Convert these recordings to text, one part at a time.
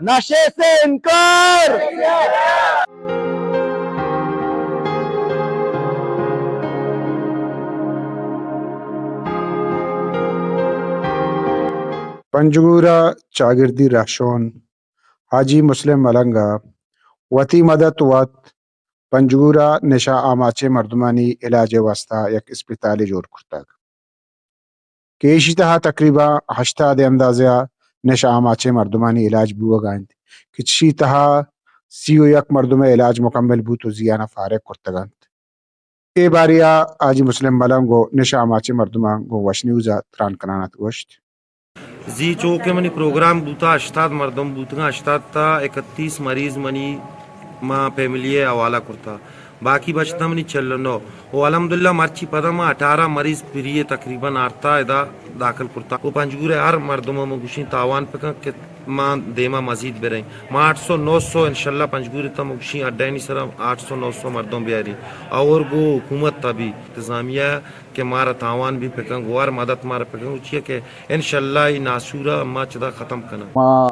نشے سے انکار۔ پنجگور ءِ چاگردی رہشون حاجی مسلم ملنگ ءَ وتی مدت وت پنجگور ءَ نشہ آماچیں مردمانی علاج ءِ واستہ یک اسپتالے جوڑ کرتگ کہ ایشی تہا تقریباً ہشتاد ءِ اندازہ ءَ نشہ آماچیں مردمانی علاج بوگ ءَ انت کہ چشی تہا سی و یک مردم ءِ علاج مکمل بوت و زیان ءَ فارغ کرتگ انت۔ اے باریا حاجی مسلم ملنگ گوں نشہ آماچیں مردماں گوں وش نیوز ءَ تران کنان ات، گوشت۔ زی چو کہ منی پروگرام بوتا، ہشتاد مردم بوتگاں، ہشتاد تا اکتیس مریض منی ما فیملی ءِ حوالہ کرتا، باقی بچتا منی چل و نو۔ و الحمدللہ مرچی پدا ما اٹھارہ مریض فری ءَ تقریباً آرتا ادا داخل کرتا۔ و پنجگور ءِ ہر مردم ءَ ما گوشیں تاوان پکن کہ ما دیما مزید بریں۔ ما آٹھ سو نو سو انشاءاللہ پنجگور ءِ تہا ما گوشیں اڈانی سرا آٹھ سو نو سو مردم بیاری۔ اور گو حکومت ءَ بھی، انتظامیہ کہ مارا تاوان بھی پکن، گو ہر مدد مارا پکن، گو چیا کہ انشاءاللہ ای ناسورا ما چدا ختم کناں۔ ما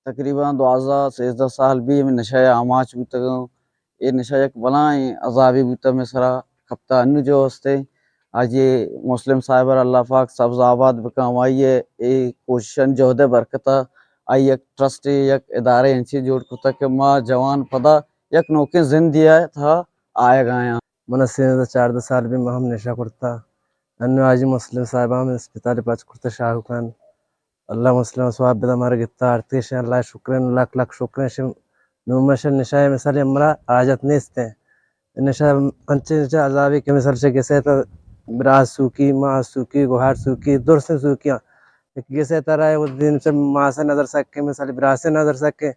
تقریباً دوازدہ سیزدہ سال بھی ہمیں نشہ ءِ آماچ بوتگاں۔ اے نشہ یک بلائیں عذابے بوتا، مئے سرا کپتا، انو جو ہستے۔ حاجی مسلم صاحب ءَ اللہ پاک سبز آباد بکن، ہمائی ءِ اے کوششاں جہد ءِ برکت ءَ آئی یک ٹرسٹ، یک ادارہ انچیں جوڑ کرتا کہ ما جوان پدا یک نوکیں زندے ءِ تہا آیگ آیاں۔ من سیزدہ چاردہ سال بھی ما ہم نشہ کرتا۔ انو حاجی مسلم صاحب ہم اسپتال پچ کرتا شاہو خان۔ اللہ مسلم ثواب بدا مارا گتا آرتگش، اللہ شکرین، لکھ لکھ شکرین۔ شم نومش نشہ مثال ہمرا حاجت نیست۔ نشہ انچے نشہ عذابی کہ مثال چہ گسے تا براس سوکی، ماس سوکی، گوہار سوکی، درسیں سوکیاں۔ یک گسے تا رائے و دین چہ ماس نظر سکے، مثال براس نظر سکے۔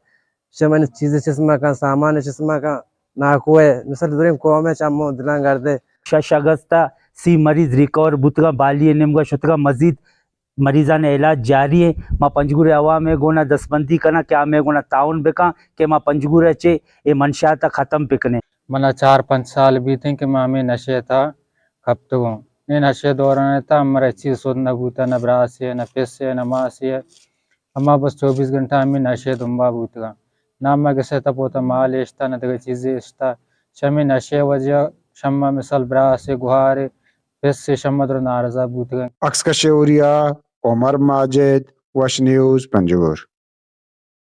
شمن چیز چشمہ کن، سامان چشمہ کن، ناکو ہے۔ مثال دوریں قوم ہے، چمو دلان گردے۔ شش اگست ءَ سی مریض ریکور بوتگاں، بالی ءِ نیمگا شتگاں، مزید مریضان ءِ علاج جاری ایں۔ ما پنجگور ءِ عوام ءِ گونا دستبندی کناں کہ آ مئے گونا تعاون بکاں کہ ما پنجگور ءَ چہ اے منشیات ءَ ختم بکنیں۔ منا چار پنچ سال بیتیں کہ ما ہمے نشے ءِ تہا کپتگوں۔ اے نشے ءِ دوران ءِ تہا ہمرا چیز سود نہ بوتا، نہ براسے، نہ پسے، نہ ماسے۔ اما بس چوبیس گھنٹہ ہمے نشے ءِ دمبا بوتگاں۔ نہ ما گسے تا پوتا مال اشتا، نہ دگہ چیزے اشتا۔ شمی نشے ءِ وجہ شما مثال براسے، گوہارے، پسے شما درو نارضا بوتگاں۔ عکس کش اوریا، عمر ماجد، وش نیوز، پنجگور۔